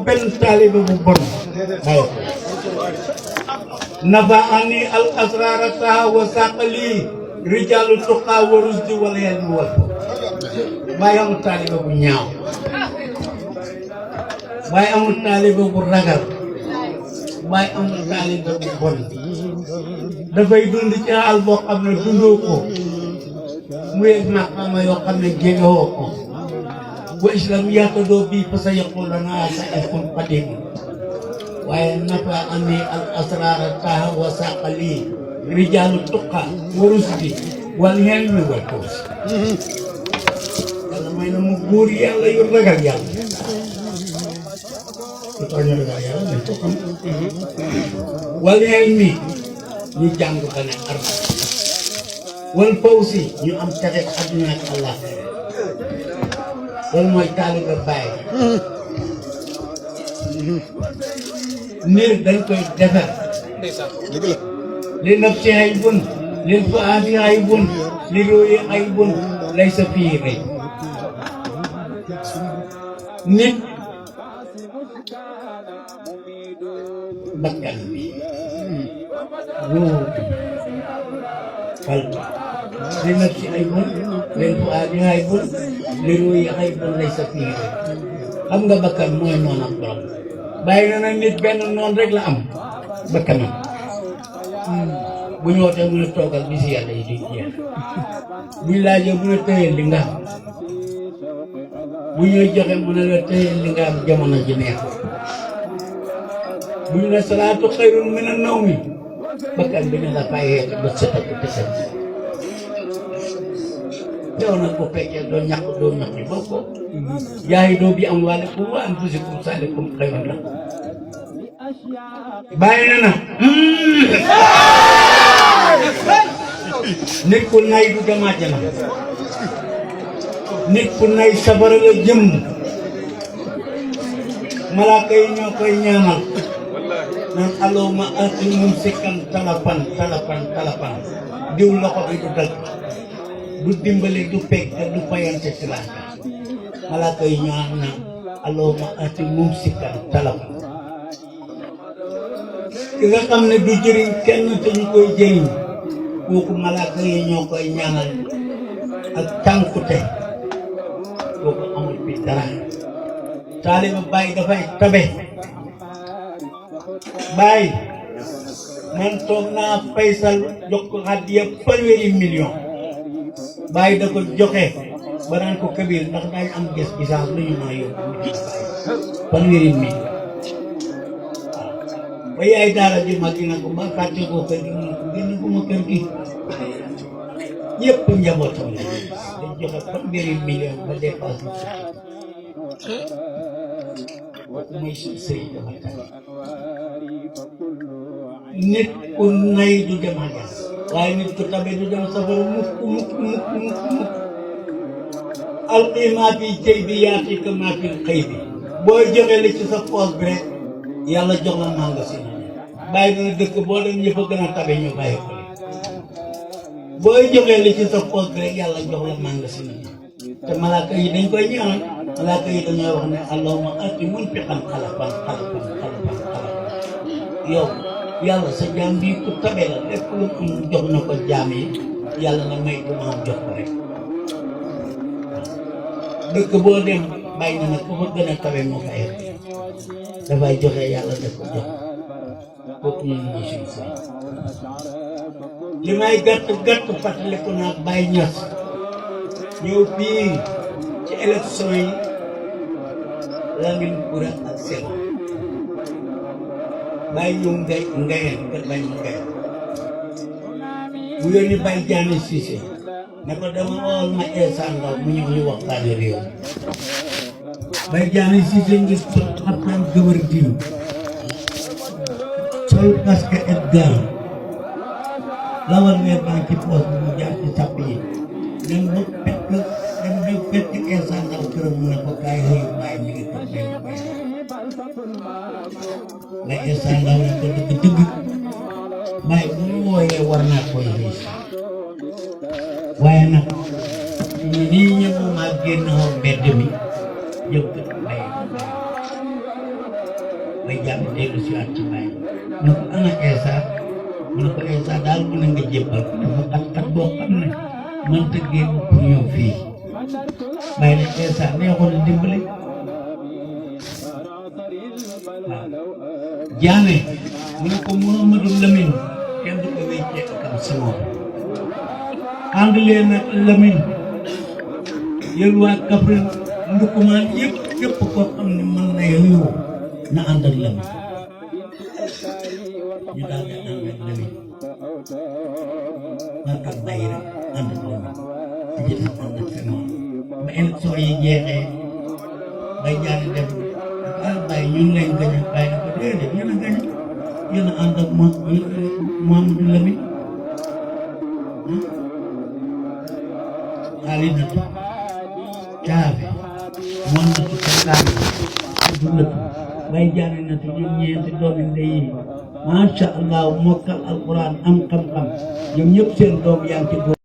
benn taalibe bu bon bàyyi ko nafa ani al asrara taha wa saqali rijalu tuqa wa rusdi wala yalmi wal bàyyi amul taalibe bu ñaaw bàyyi amul taalibe bu ragal bàyyi amul taalibe bu bon dafay dund ci àll boo xam ne dundoo ko muy maqaama yoo xam ne génnewoo ko wa islam yaatadoo bii fa sa yaquluna sa ifun qadim waaye nafa ani al asrara taha wa saqali rijalu tuqa wa rusdi wal hilmi wal kursi yàlla may na mu góor yàlla yu ragal yàlla su tooñu ragal yàlla nañ ko xam wal hilmi ñu jàng ba ne arba wal fawsi ñu am texe àdduna ak àllaaxira loolu mooy taalibe Baay nit dañ koy defar li nafsi aybun lil fuaadi aybun li ruuyi aybun laysa fii rey nit bakkan bi ruuh qalb li nafsi aybun lil fuaadi aybun li ruuyi aybun laysa fii rey xam nga bakkan mooy noon ak borom bàyyi na nag nit benn noon rek la am bakkanam bu ñu wootee mu ne toogal bi si yàlla yi di jeex bu ñu laajee mu ne tëyeel li nga am bu ñuy joxe mu ne la tëyeel li nga am jamono ji neex bu ñu ne salaatu xayrun mina nawmi bakkan bi ne la bàyyee ba sëtak te set yow nag bu fekkee doo ñàkk yi bokk ko jaayi doo bi am waale ku wa anfusikum saalikum xayrun lakum bàyyi na nit ku nay du dem àjjana nit ku nay safara la jëm malaaka yi ñoo koy ñaanal naan allahumma ati mumsikan talapan diw loxo bi du dal du dimbali du pegg du fayante ci laaj malaaka yi ñaan na allahumma ati mumsikan talapan ki nga xam ne du jëriñ kenn te ñu koy jëriñ kooku malaaka yi ñoo koy ñaanal ak tànkute kooku amul bi dara taaliba Baay dafay tabe Baay man toog naa Faysal jox ko hadiya fanweeri million Baay da ko joxe ba naan ko Kabir ndax daañu am gis-gisaas lu ñu mën a yóbbu fanweeri million ba yaay daara ji mag yi nag ba fàtte ko kër gi mu génn ko ma kër gi yëpp njabootam la dañ joxe fanweeri million ba dépassé mooy suñu sëriñ dafa tax nit ku nay du dem àjjana waaye nit ku tabe du dem safara mukk alqimaa fi jaybi yaatika maa fi xëy bi boo joxe li ci sa poos bi rek yàlla jox la magasin bàyyi dina dëkk boo dem ñëpp a gën a tabe ñu bàyyi ko booy joxee li ci sa poos bi rek yàlla jox la magasin te malaaka yi dañ koy ñaanal malaaka yi dañoo wax ne allahumma ati munfiqan xalafan yow yàlla sa jaam bi ku tabe la lépp lu am jox na ko jaam yi yàlla na may du ma am jox ko rek dëkk boo dem bàyyi na nag ku fa gën a tabe moo fay dafay joxe yàlla def ko jox kooku ñu ngi suñu sëriñ li may gàtt fàttaliku naa Baye Niass ñëw fii ci élection yi Lamine Koura ak Sène Baye ñëw Ngayeen kër Baye ma Ngayeen mu yónni Baye Diané Cissé ne ko dama wool ma Essa Ndaw mu ñëw ñu waxtaane réew Baye Diané Cissé ngi sol xaftaan gëwër diw sol casque et gant lawal weer baa ci poos bi mu jaar ci sàpp yi dem ba fekk Essa Ndaw këram mu ne ko kaay xëyu Baye mi ngi ko benn la Essa Ndaw ne ko dëgg Baye bu mu wooyee war naa koy gis waaye nag nii ñëpp maa génn xaw mbedd mi jëm kër Baye bay jàmm dellu si waat ci bàyyi mu ne ko ana Esa mu ne ko Esa daal mu ne nga jébbal ko dafa xat-xat boo xam ne mënta génn pour ñëw fii bàyyi ne Esa neexoon na dimbali waaw jaame mu ne ko Mouhamadou Lamine kenn du ko wéccee ak am si moom ànd leen ak Lamine yéen waa Kaffrine Ndoukoumane yëpp koo xam ne mën na yow na ànd ak Lamine ñu daal di ànd ak Lamine man ak Baye rek ànd ak Lamine di jël ànd ak Senghor ba élection yi jeexee bay jaani dem Baye ñun lañ gañe Baye na ko déedéet yéen a gañe yéen a ànd ak Mamadou Lamine Alinatu Caabe moom na ci Kakaane Abdoulatou Baye jaani na ci ñun ñeenti doomi ndey yi macha allah mokkal alquran am xam-xam ñoom ñëpp seen doom yaa ngi ci